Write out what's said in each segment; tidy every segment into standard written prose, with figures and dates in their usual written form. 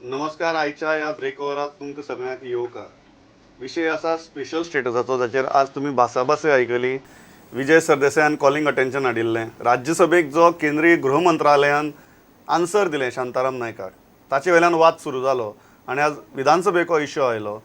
नमस्कार. आयच्या ह्या ब्रेक ओवरात तुमकां सगळ्यांक येवकार. विशय आसा स्पेशल स्टेटसाचो, जाचेर आज तुमी भासाभासय आयकली. विजय सरदेसायान कॉलिंग अटेन्शन हाडिल्लें. राज्यसभेक जो केंद्रीय गृह मंत्रालयान आन्सर दिलें शांताराम नायकाक, ताचे वयल्यान वाद सुरू जालो आनी आज विधानसभेक हो इश्यू आयलो.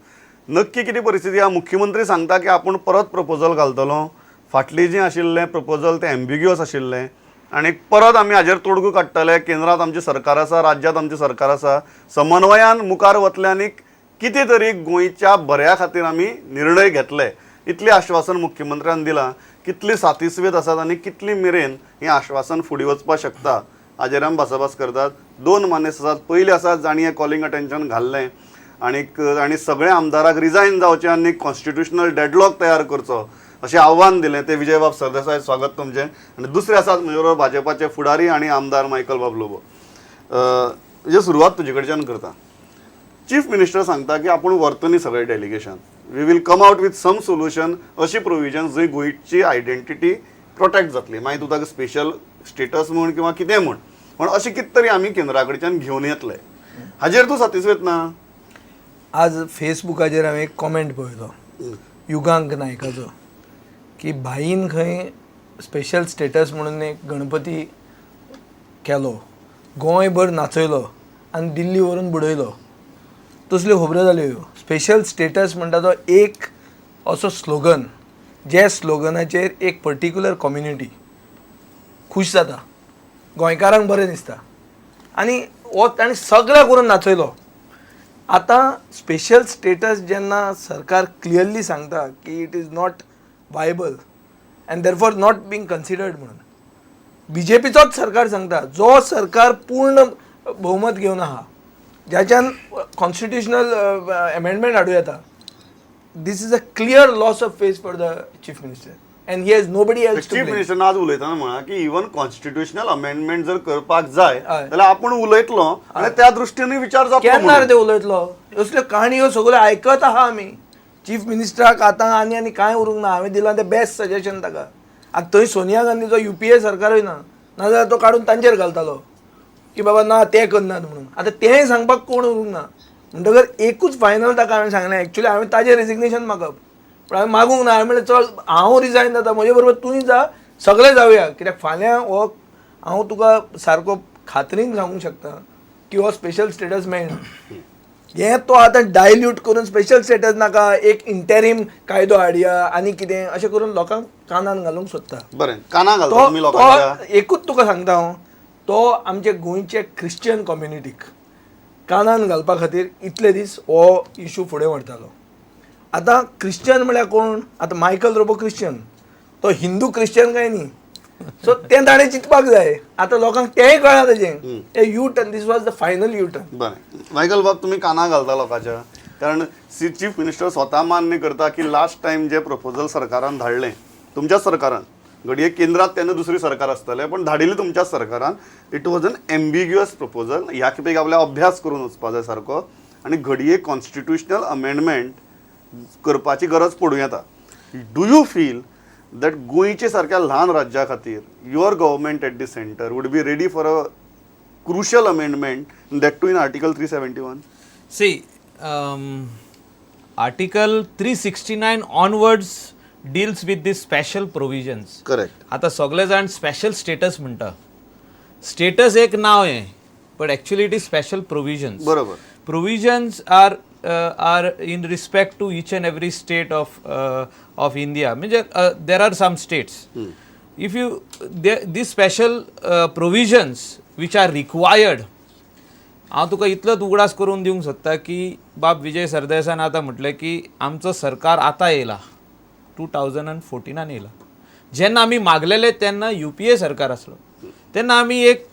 नक्की कितें परिस्थिती आहा? मुख्यमंत्री सांगता की आपूण परत प्रपोजल घालतलो. फाटलीं जें आशिल्लें प्रपोजल तें एम्बिग्युअस आशिल्लें आनी परत आमी हाजेर तोडगो काडटले. केंद्रांत आमचें सरकार आसा, राज्यांत आमचें सरकार आसा, समन्वयान मुखार वतले आनी कितें तरी गोंयच्या बऱ्या खातीर आमी निर्णय घेतले, इतलें आश्वासन मुख्यमंत्र्यान दिलां. कितली सातिस्वेद आसात आनी कितली मेरेन हें आश्वासन फुडें वचपाक शकता, हाजेर आमी भासाभास करतात. दोन मानेस्त आसात. पयले आसात जांणी हें कॉलिंग अटेन्शन घाल्लें आनीक आनी सगळ्या आमदाराक रिजायन जावचें आनी कॉन्स्टिट्युशनल डेडलॉक तयार करचो अशें आव्हान दिलें, ते विजयबाब सरदेसाय. स्वागत तुमचें. आनी दुसरे आसात म्हजे बरोबर भाजपाचे फुडारी आनी आमदार मायकल बाब लोबो. म्हणजे सुरवात तुजे कडच्यान करता. चीफ मिनिस्टर सांगता की आपूण व्हरतली सगळे delegation, we will come out with some solution, अशी प्रोविजन जंय गोंयची आयडेंटिटी प्रोटेक्ट जातली. मागीर तूं ताका स्पेशल स्टेटस म्हण किंवा कितें म्हण, पूण अशें कितें तरी आमी केंद्रा कडच्यान घेवन येतले. हाजेर तूं सातिस्वेत ना? आज फेसबुकाचेर हांवें एक कॉमेंट पळयलो युगांक नायकाचो की भाईन खंय स्पेशल स्टेटस म्हणून एक गणपती केलो, गोंयभर नाचयलो आनी दिल्ली व्हरून बुडयलो. तसल्यो खबरो जाल्यो ह्यो. स्पेशल स्टेटस म्हणटा तो एक असो स्लोगन जे स्लोगनाचेर एक पर्टिक्युलर कम्युनिटी खूश जाता, गोंयकारांक बरें दिसता आनी हो ताणें सगळें करून नाचयलो. आतां स्पेशल स्टेटस जेन्ना सरकार क्लियरली सांगता की it is not viable and therefore not being considered म्हणून, बीजेपीचोच सरकार सांगता, जो सरकार पूर्ण भोवमत घेवन आहा, ज्याच्यान कॉन्स्टिट्युशनल अमेंडमेंट हाडूं येता, this is a clear loss of face for the chief minister and he has nobody else chief मिनिस्टरान आज उलयतना म्हळां की इवन कॉन्स्टिट्युशनल अमेंडमेंट जर करपाक जाय जाल्यार आपूण उलयतलो आनी त्या दृश्टीन विचार जातलो केन्ना रे म्हणून. ते उलयतलो? असल्यो काणयो सगळ्यो आयकत आहा आमी. चीफ मिनिस्टराक आतां आनी आनी कांय उरूंक ना. हांवें दिलां तें बेस्ट सजेशन ताका. आतां थंय सोनिया गांधीचो युपीए सरकारूय ना, नाजाल्यार तो काडून तांचेर घालतालो की बाबा ना, ते करनात म्हणून. आतां तेंय सांगपाक कोण उरूंक ना. म्हणटकर एकूच फायनल ताका हांवें सांगलें, एक्चुली हांवें ताजें रेजिग्नेशन मागप, पूण हांवें मागूंक ना. हांवें म्हणलें, चल, हांव रिजायन जाता, म्हजे बरोबर तूंय जा, सगळे जावया. कित्याक फाल्यां हो हांव तुका सारको खात्रीन सांगूंक शकता की हो स्पेशल स्टेटस मेळना. हें तो आतां डायल्यूट करून स्पेशल स्टेटस नाका, एक इंटेरीम कायदो हाडया आनी कितें अशें करून लोकांक कानान घालूंक सोदता. बरें, काना घालता तो तुमी लोकांच्या. तो एकूच तुका सांगता हांव, तो आमचे गोंयचे क्रिश्चन कम्युनिटीक कानान घालपा खातीर इतले दीस हो इशू फुडें व्हरतालो. आतां क्रिश्चन म्हळ्यार कोण? आतां मायकल रोबो क्रिश्चन, तो हिंदू क्रिश्चन काय न्ही? सो तें ताणें चिंतपाक जाय. आतां लोकांक तेंय कळ्ळां तेजें. ते U turn, this was the final U turn. बरें, मायकल बाब, तुमी काना घालता लोकांच्या, कारण चीफ मिनिस्टर स्वता मान्य करता की लास्ट टायम जे प्रपोजल सरकारान धाडलें, तुमच्याच सरकारान, घडये केंद्रात तेन्ना दुसरी सरकार आसतलें, पण धाडिल्लें तुमच्याच सरकारान, it was an ambiguous proposal. ह्या खेपेक आपल्या अभ्यास करून वचपा जाय सारको आनी घडये कॉन्स्टिट्युशनल अमेंडमेंट करपाची गरज पडूं येता. Do you feel that गोंयचे सारक्या ल्हान राज्या खातीर your government at the center would be ready for a crucial amendment, that too in Article 371? See, Article 369 onwards deals with these special provisions. Correct. आता सगळे जाण स्पेशल स्टेटस म्हणटा. Status एक नांव हें, but actually it is special provisions. बरोबर. Provisions are in respect to each and every state of India. म्हणजे there are some states, if you these special provisions which are required. हांव तुका इतलोच उगडास करून दिवंक सोदता की बाब विजय सरदेसायान आतां म्हटलें की आमचो सरकार आतां येयला, 2014नान येयला. जेन्ना आमी मागलेले तेन्ना युपीए सरकार आसलो. तेन्ना आमी एक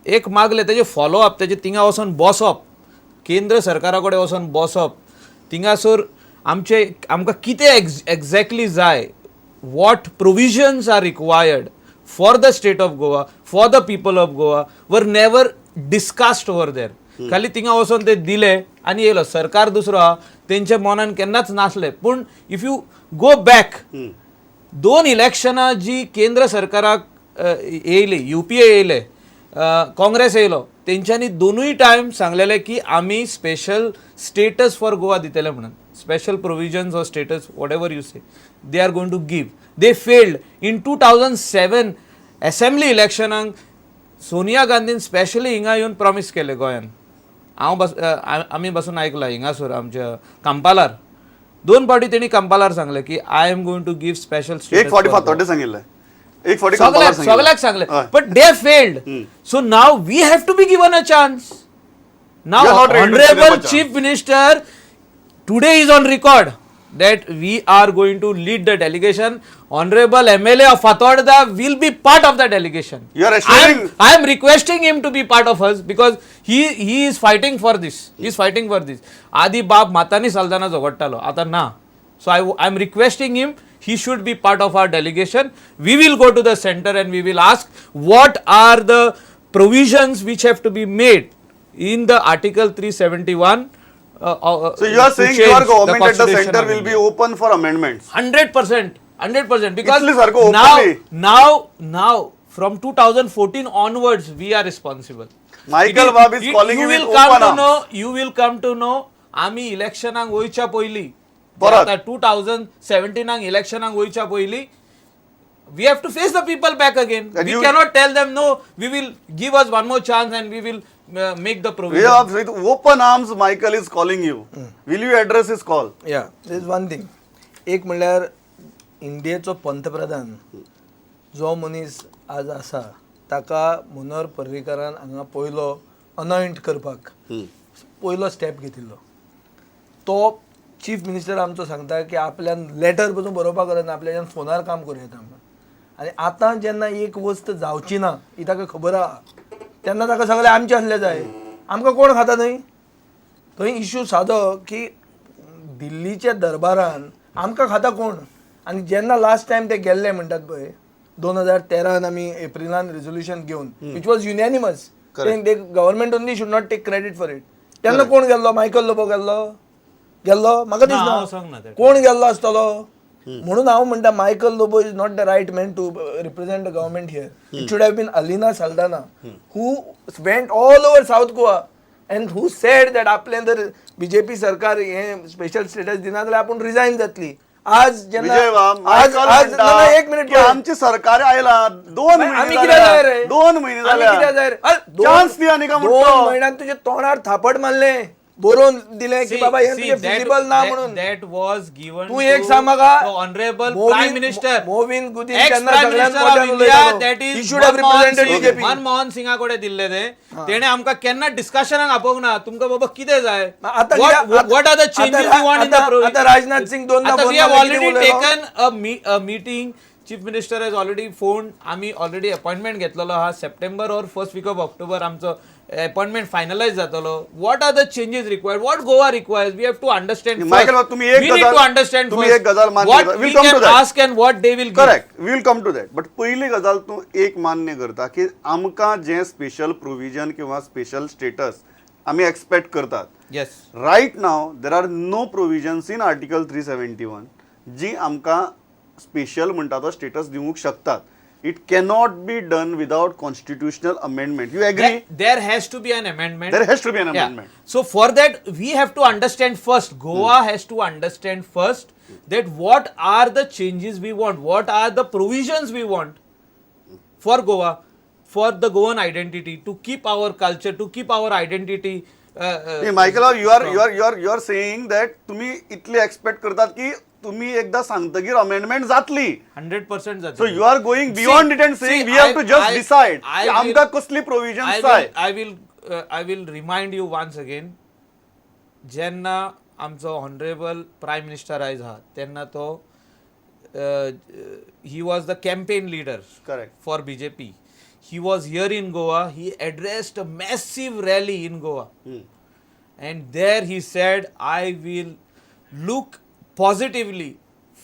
एक मागले, तेजे फॉलोअप, तेजे थिंगा वचोन बसप, केंद्र सरकारा कडेन वचोन बसप, थिंगासर आमचे आमकां कितें एक्झॅक्टली जाय, what provisions are required for the state of Goa, for the people of Goa, were never discussed over there. खाली थिंगा वचोन ते दिले आनी येयलो सरकार दुसरो आहा, तेंच्या मनान केन्नाच नासलें. पूण if you go back, दोन इलेक्शनां जी केंद्र सरकाराक येयली, युपीए येयले, काँग्रेस येयलो तेंच्यांनी दोनूय टायम सांगलेले की आमी स्पेशल स्टेटस फॉर गोवा दितले म्हणून, special provisions or status, whatever you say, they are going to give. They failed in 2007 assembly इलेक्शनाक. Sonia गांधीन स्पेशली हिंगा येवन प्रॉमीस केले गोंयान. हांव बस आमी बसून आयकलां हिंगासर आमच्या कांपालार दोन फावटी तेणी कांपालार सांगलें की I am going to give special. एक फावटी फातोड्डें सांगिल्लें, एक फावटी सगळ्याक सगळ्याक सांगलें, but they failed. So now we have to be given a chance. Now You are not ready to give them a honourable chance. Chief Minister today is on record that we are going to lead the delegation. Honorable MLA of Fatorda will be part of the delegation. You are assuring- I am requesting him to be part of us because he is fighting for this. He is fighting for this. आदी बाप मातानी साल्दाना झगडटालो, आता ना. So I am requesting him, he should be part of our delegation. We will go to the center and we will ask what are the provisions which have to be made in the Article 371. So you are to saying change your the government at the Constitution center of will be India. Open for amendments? 100%, 100%, because इतली सारखं now openly. now from 2014 onwards we are responsible. Michael Bab is calling you you with will come open to arms. know, you will come to know, आमी इलेक्शनाक वयच्या पयलीं, परत. 2017 इलेक्शनाक वयच्या पयलीं we have to face the people back again. And We cannot tell them, no, we will give us one more chance and we will make the We provision. Are with open arms, Michael is calling you. Will you address his call? Yeah, is one thing. एक म्हणल्यार इंडियेचो पंतप्रधान जो मनीस आज आसा ताका मनोहर पर्रीकारान हांगा पयलो अनॉयंट करपाक पयलो स्टेप घेतिल्लो. तो चीफ मिनिस्टर आमचो सांगता की आपल्यान लेटर पसून बरोवपाक गरज ना, आपल्याच्यान फोनार काम करूं येता म्हणून. आनी आतां जेन्ना एक वस्त जावची ना ही ताका खबर आहा, तेन्ना ताका सगळें आमचें आसलें जाय. आमकां कोण खाता न्हय थंय इशू सादो की दिल्लीच्या दरबारान आमकां खाता कोण. आनी जेन्ना लास्ट टायम ते गेल्ले म्हणटात पळय, 2013 आमी एप्रिलान रेजोल्युशन घेवन, which was unanimous, government only should not take credit for it, तेन्ना कोण गेल्लो? मायकल लोबो गेल्लो? गेल्लो म्हाका ना, हांव दिसना सांगना तें. कोण गेल्लो आसतलो. म्हणून हांव म्हणटा, Michael Lobo is not the right man to represent the government here. It should have been Alina Saldanha, who went all over South Goa and who said that आपलें जर बीजेपी सरकार हें स्पेशल स्टेटस दिना जाल्यार आपूण resign जातली. आज जेन्ना विजय बाब, आज मायकल आज म्हणटा ना, ना, एक मिनिट की आमचे सरकार आयला 2 आमी महिने कित्याक जाय जाले, रे? 2 महिने आमी कित्याक जाय रे? अरे, चान्स दी आनी का दोन म्हणतो. म्हयन्यान तुझ्या तोंडार थापट मारले, बरोवन दिलें की See, बाबा हें see, तुजें फिजिबल ना म्हणून. That was given तूं एक to सांग म्हाका, the honorable Movin- Prime Minister, Movin Gudin ex केन्ना Prime सगळ्यांत Minister of मोठ्यान India, उलयतालो. That is He should have Manmohan represented Singh. BJP. Manmohan सिंगा कडेन दिल्ले ते. तेणे आमकां केन्ना डिस्कशनाक आपोवंक ना, तुमकां बाबा कितें जाय, आतां कित्याक- what are the changes आता- you want in the आता- आता राजनाथ सिंग दोनदा आता फोन we have मारले, कितें ऑलरेडी उलयलो? Taken a meeting. Chief Minister has already phone. आमी ऑलरेडी अपॉइंटमेंट घेतलेलो आहा. September or first week of October आमचो अपॉइंटमेंट फायनलायज जातलो. What are the changes required, what Goa requires, we have to understand. Michael बाब, तुम्ही एक we need गजाल- two understand. तुम्ही एक गजाल मान्य what करा. We We'll come to can that. Ask and what they will. Correct, we'll come to that, but पयली गजाल तूं एक मान्य करता की आमकां जें स्पेशल प्रोविजन किंवा स्पेशल स्टेटस आमी एक्सपेक्ट करतात, yes, right now there are no provisions in Article 371 जी आमकां स्पेशल म्हणटा तो स्टेटस दिवंक शकतात. It cannot be done without constitutional amendment. You agree? There has to be an amendment. There has to be an Yeah. amendment. So for that, we have to understand first. Goa has to understand first that what are the changes we want, what are the provisions we want for Goa, for the Goan identity, to keep our culture, to keep our identity. Michael, you are saying that तुम्ही इतले expect करतात की तुम्ही एकदा सांगतगीर amendment जातली. 100% जातली. So you are going beyond it and saying See, we have to just decide I आमकां कसली प्रोविजन्स जाय. I will remind you once again, जेन्ना आमचो ऑनरेबल प्रायम मिनिस्टर आयज आहा तेन्ना तो he was the campaign leader Correct. For BJP. He was here in Goa. He addressed a massive rally in Goa. And there he said, I will look positively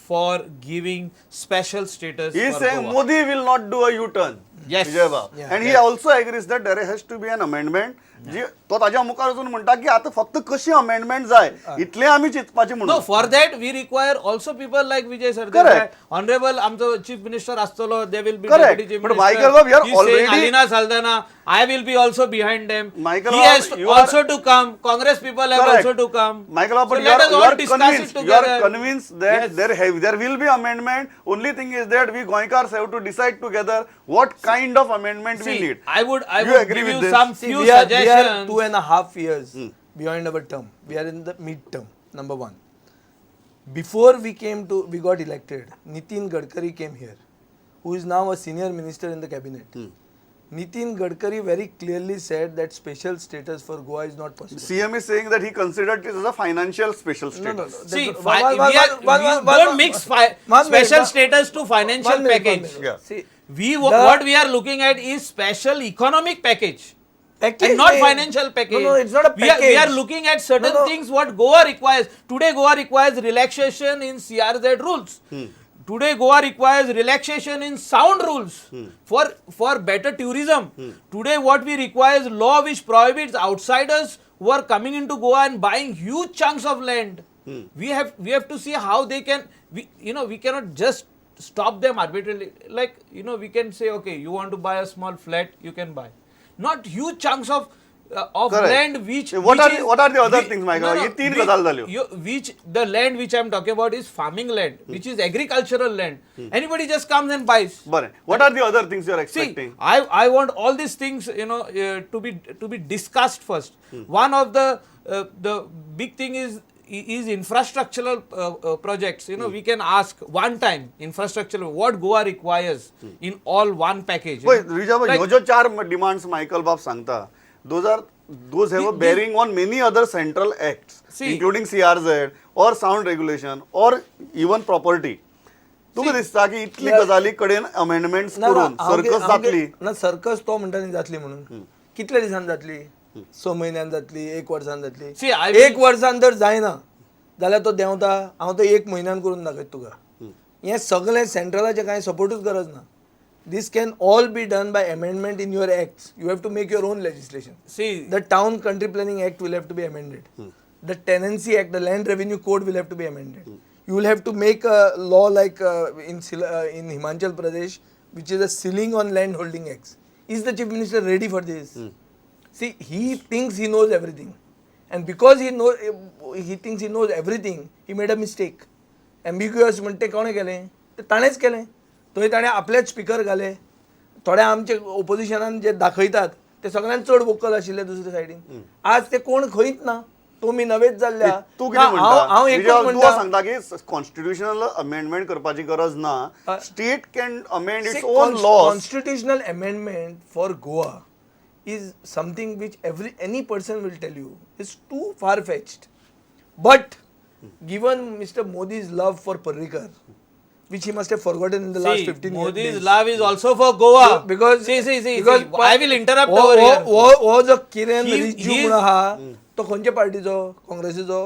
for giving special status He is for saying Goa. Modi will not do a U-turn. Yes. Vijay Bab. Yeah. And he also agrees that there has to be an amendment. जी तो ताज्या मुखार वचून म्हणटा की आता फक्त कशी अमेंडमेंट जाय इतलें आमी चिंतपाचें No, म्हणून. For that we require also people like Vijay Sardesai. Correct. Honorable आमचो चीफ मिनिस्टर आसतलो, they will be Correct. Deputy chief But minister. Michael Bab, you are He's saying already- Alina Saldanha I will be also behind them. Michael, he has you are- also to come. Congress people have Correct. also to come. Michael, So but you let are, us you all are discuss convinced. it You are together. convinced that Yes. there will be amendment. Only thing is that we Goinkars have to decide together what kind of amendment we See, need. I You would agree give with you this? some See, few we are suggestions. 2.5 years behind our term. We are in the mid term, number one. Before we got elected, Nitin Gadkari came here, who is now a senior minister in the cabinet. Nitin Gadkari very clearly said that special status for Goa is not possible. CM is saying that he considered it as a financial special No, no, no. status. See, That's- one- one- we are, one- we one- don't one- mix one minute, special one- status to financial one minute, one package. minute. Yeah. See, We what we are looking at is special economic package. Package and not nahi. financial package. No, no, it's not a package. We are looking at certain No, no. things what Goa requires. Today Goa requires relaxation in CRZ rules. Today Goa requires relaxation in sound rules for better tourism. Today what we require is law which prohibits outsiders who are coming into Goa and buying huge chunks of land. We have to see how they can, we you know we cannot just stop them arbitrarily. Like, we can say, okay, you want to buy a small flat, you can buy. Not huge chunks of Correct. land which What which are is, the- what are the other things, Michael? No, ये तीन which- गजाल जाल्यो. Which the land which I am talking about is farming land, which is agricultural land. Anybody just comes and buys. बरें. What are the other things you are See, expecting? I want all these things, to be discussed first. One of the big thing is infrastructural projects. We can ask one time infrastructural what Goa requires in all one package. you पळय know. रिजा Like- ह्यो ज्यो चार demands Michael बाब सांगता, those have a bearing on many other central acts, See- including CRZ or sound regulation or even property. तुका दिसता की इतली गजाली कडेन अमेंडमेंट्स ना, ना, करून हांव सर्कस हांव जातली? ना, सर्कस तो म्हणटा न्ही जातली म्हणून, कितल्या दिसान जातली? 6 म्हयन्यान जातली, एक वर्सान जातली? See, I will- एक वर्सान जर जायना जाल्यार तो देंवता. हांव तो एक म्हयन्यान करून दाखयता तुका. हें सगळें सेंट्रलाचें कांय सपोर्टूच गरज ना. This can all be done by amendment in your acts. You have to make your own legislation. See, The Town Country Planning Act will have to be amended. The Tenancy Act, the Land Revenue Code will have to be amended. You will have to make a law like in Himachal Pradesh, which is a ceiling on land holding acts. Is the Chief Minister ready for this? See, he thinks he knows everything, and because he thinks he knows everything, he made a mistake. Ambiguous म्हणटे कोणें केलें? ते ताणेंच केलें. थंय ताणें आपलेच speaker घाले. थोडे आमचे ओपोजिशनान जे दाखयतात ते सगळ्यात चड वोकल आशिल्ले दुसरे सायडीन. आज ते कोण खंयच ना, तुमी नवेच जाल्ले आहा. तूं ना, कितें म्हणटा? हांव विजय, एकूच तूं म्हणटा, सांगता की कॉन्स्टिट्युशनल अमेंडमेंट करपाची गरज ना, state can amend its See, own laws. Constitutional amendment for Goa is something which every any person will tell you is too far fetched. But given Mr. Modi's love for Parrikar, which he must have forgotten in the last See, 15 Modi's years. Love is also for Goa. Because see, because see, I will interrupt हो over here. हो- हो जो किरण He- Rijiju he म्हूण is- आहा, तो खंयच्या पार्टीचो? काँग्रेसीचो?